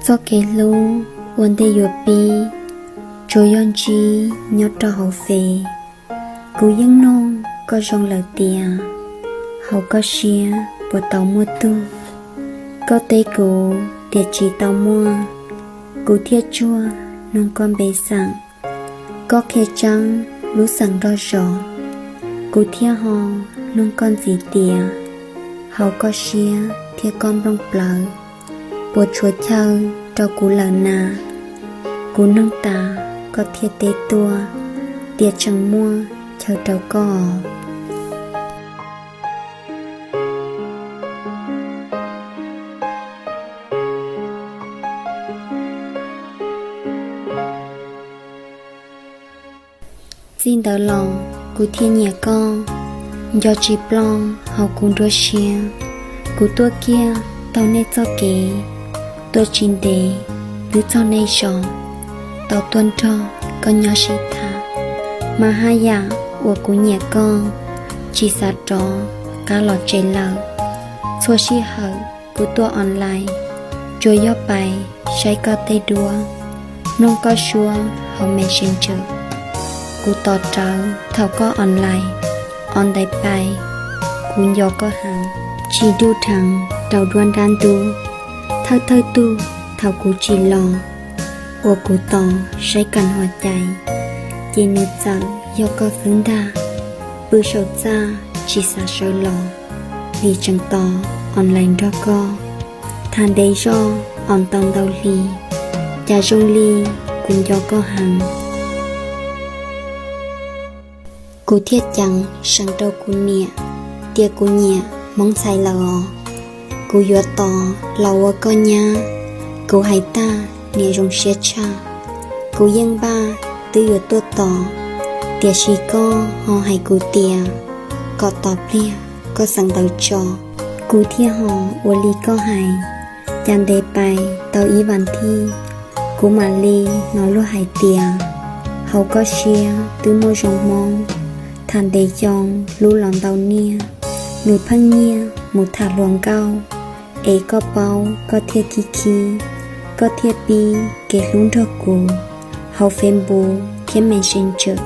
Txoj kev hlub ua ntej yuav pib, tsuas yog ntsib nyob rau hauv Fev. Kuv yeej nug koj zoo lawm tiag, hauv koj siab puas tau muaj tug? Koj teb kuv tias tsis tau muaj, kuv thiaj tsuag nug koj npe xeem. Koj qhia tseeb lub xeem nrog zos, kuv thiaj ho nug koj ntxiv tias, hauv koj siab thiab koj nplooj plawv, puas tshuav chaw rau kuv lawm na? Kuv nug tas koj thiaj teb tuaj tias tseem muaj chaw rau koj. Txij ntawd los kuv thiaj nyiam koj, nco tsis ploj hauv kuv nruab siab. Kuv tuaj kiag taug nej txoj kev, tuaj tsis ntev twb txog nej zos, tau tuaj nrog koj nyob sib tham. Mas haj yam uas kuv nyiam koj, tsis xav rov qab los tsev lawm. Txhua sij hawm kuv tuaj online, tsuas yog pais saib koj tej duab, mloog koj suab hauv Messenger. Kuv tos rawv thaum koj online, online pais, kuv nco koj heev. Tsis dub dheev rau duab nrab ntub, thawj thawj tug thaum kuv tsis los, uas kuv tos saib kam huam cai, ces nws txawm yog koj xwb ntag. Pw saum txaj tsis xav sawv los, vim tseem tos online nrog koj. Tham ntev zoj os ntau ntau hli, cas zoo li kuv nco koj heev. Kuv thiaj ceev seev rau kuv niam tias kuv nyiam Hmoob ntxhais lawm os. Kuv yuav tos los ua koj nyab, kuv hais tag niam zoo siab tshaj. Kuv yeej npaj twb yuav tuaj tos, tiam sis koj ho hais kuv tias kom tos pliag koj xeem ntawv tso. Kuv thiaj ho ua li koj hais, cas ntev pais tau ib vas thiv, kuv mam li hnov luag hais tias hauv koj siab twb muaj zoo Hmoob. Tham ntev xyoo hlub los ntau niaj, nws pheej nyiag mus tham hluas nkauj, es koj paub koj thiaj khib khib, koj thiaj pib kev hlub nrog kuv hauv Facebook thiab Messenger.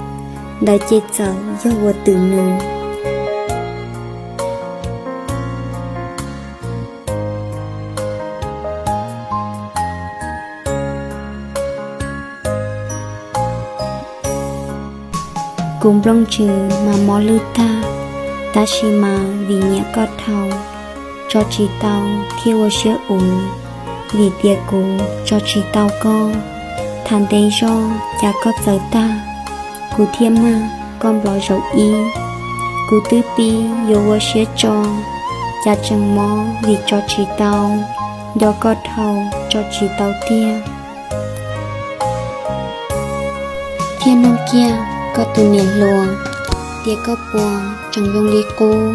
Ntawd ces txawm yog ua twm nws. Kuv nplooj ntsws mas mob lwj tag, tab sis mas vim nyiam koj dhau, tso tsis tau thiaj ua siab uv, vim tias kuv tso tsis tau koj. Tham ntev zoj cas koj txawv tag, kuv thiaj mag koj nplov zaum ib. Kuv twb pib yuav ua siab tso, cas tseem mob vim tso tsis tau, nco koj dhau tso tsis tau tiag. Thiaj nug kiag koj tus niam hluas tias koj puas tseem zoo li qub.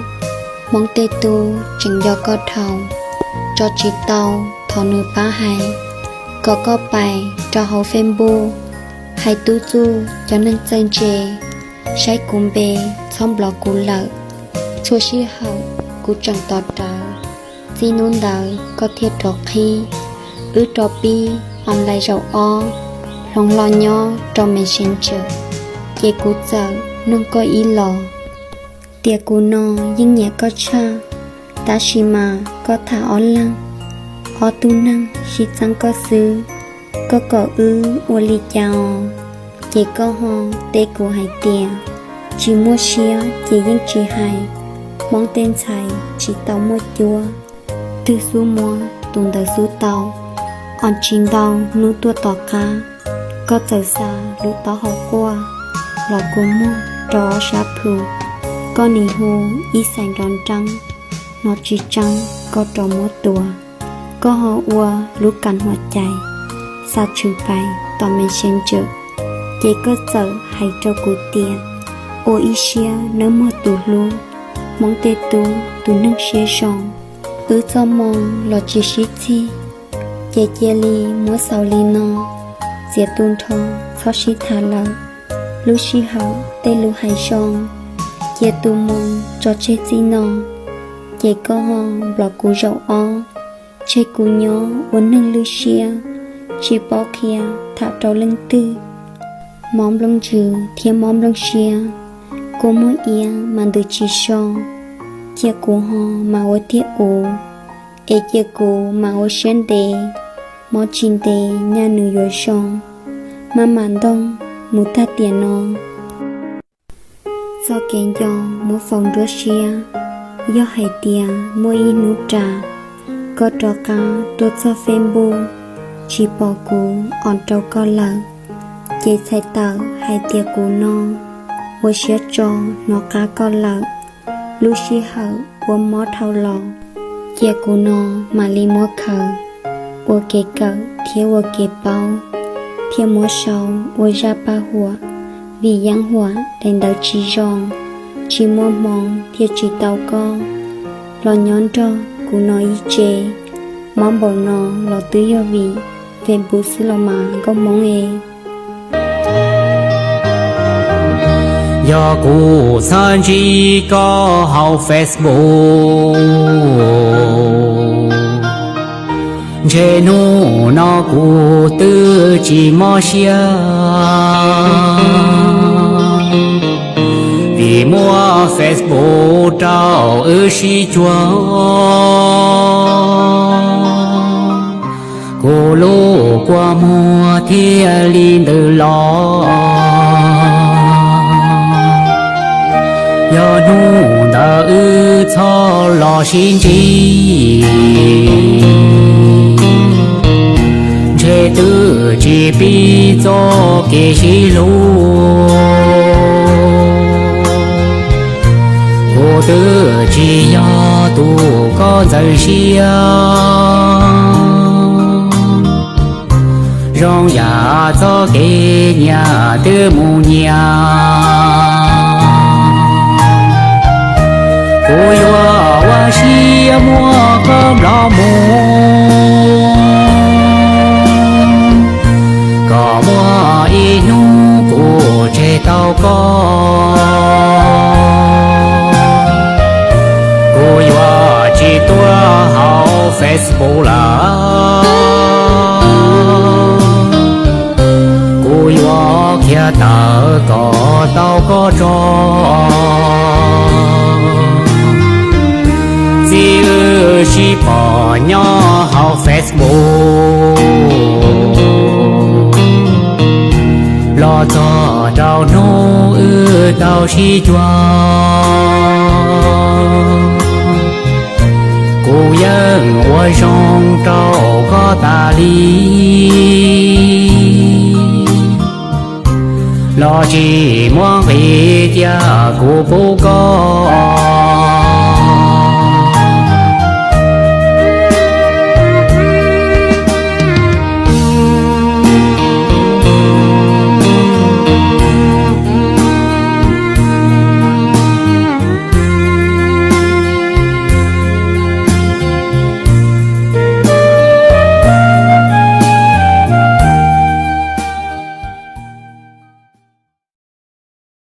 Hmoob tej tub tseem nco koj dhau, tso tsis tau thov nws pab hais kom koj pais rau hauv Facebook, hais tub txuj cov neeg txawj ntse, saib kuv npe txhob nplov kuv lawm. Txhua sij hawm kuv tseem tos rawv, txij hnub ntawd koj thiaj rov qhib. Wb rov pib online zaum ob, hloov hlo nyob rau Messenger, ces kuv txawm nug koj ib los tias kuv no yeej nyiam koj tshaj, tab sis mas koj tham ob leeg, ob tug neeg sib txeeb koj xwb, koj kom wb ua li cas os? Ces koj ho teb kuv hais tias tsis muaj siab ces yeej tsis hais, Hmoob tej ntxhais tsis tau muaj cuab, twg xub muab tus ntawd xub tau. Os tsis ntau hnub tuaj tom qab, koj txawm xa lub taub hau quaj los kua muag rau ob sab plhu, koj nim hu ib xais nrov nreeb, hnov tsis tseeb koj rov muab tua. Koj ho ua lub kam huam cai, xa tshwm pais tom Messenger, ces koj txawm hais rau kuv tias ua ib siab nawb mog tus hlub, Hmoob tej tub tus neeg siab zoo. Wb txoj moo los tsis sib txig, ces cia li muab xaus li no, txiav tu nrho txhob sib tham lawm. Lub sij hawm tej lus hais zoo, cia tus moo tso tseg txij no, ces koj ho nplov kuv zaum ob, tseg kuv nyob ua neeg lwj siab. tsis paub qhia tham rau leej twg. Mob nplooj ntsws thiab mob nplooj siab, kua muag iab mas ntws tsis so, cia kuv ho mam ua tiag uv, es cia kuv mam ua siab ntev, mob tsis ntev nyaj nws yuav zoo, maj mam ntoog mus tag tiam no. Txoj kev nco muab faus nruab siab, yog hais tias muaj ib hnub ras, koj rov qab tuaj txog Facebook, tsis pom kuv os rau koj lawm, ces txhais tawm hais tias kuv no ua siab tso hnov qab koj lawm. Lub sij hawm ua mob dhau los, cia kuv no mam li muab khaws ua kev kawm thiab ua kev paub, thiaj muab sau ua zaj paj huam, vim yeeb huam daim ntawv tsis zoo, tsis muaj hmoo thiaj tsis tau koj los nyob nrog kuv no ib tse. Mob npaum no los twb yog vim Facebook xwb los mas nkauj Hmoob e. Yog kuv txhawb ntsib koj hauv Facebook, ntshe hnub no kuv twb tsis mob siab. Vim muaj Facebook rau wb sib cuag, kuv lub kua muag thiaj li ntws los. Yog hnub ntawd wb txhob los sib ntsib, ntshe twb tsis pib txoj kev sib hlub. Kuv twb tsis yog tus koj ntxeev siab, zoo yam txoj kev nyiam twb mus nyias. Kuv yuav ua siab muab koj nplog mus, kom muaj ib hnub kuv tseg tau koj. Kuv yuav tsis tuaj hauv Facebook lawm, kuv yuav khiav tawm kom tau koj tso. Txij wb sib pom nyob hauv Facebook los txog rau hnub wb tau sib cuag, kuv yeej ua zoo rau koj tas li. Los tsis muaj nqis cia kuv pub koj,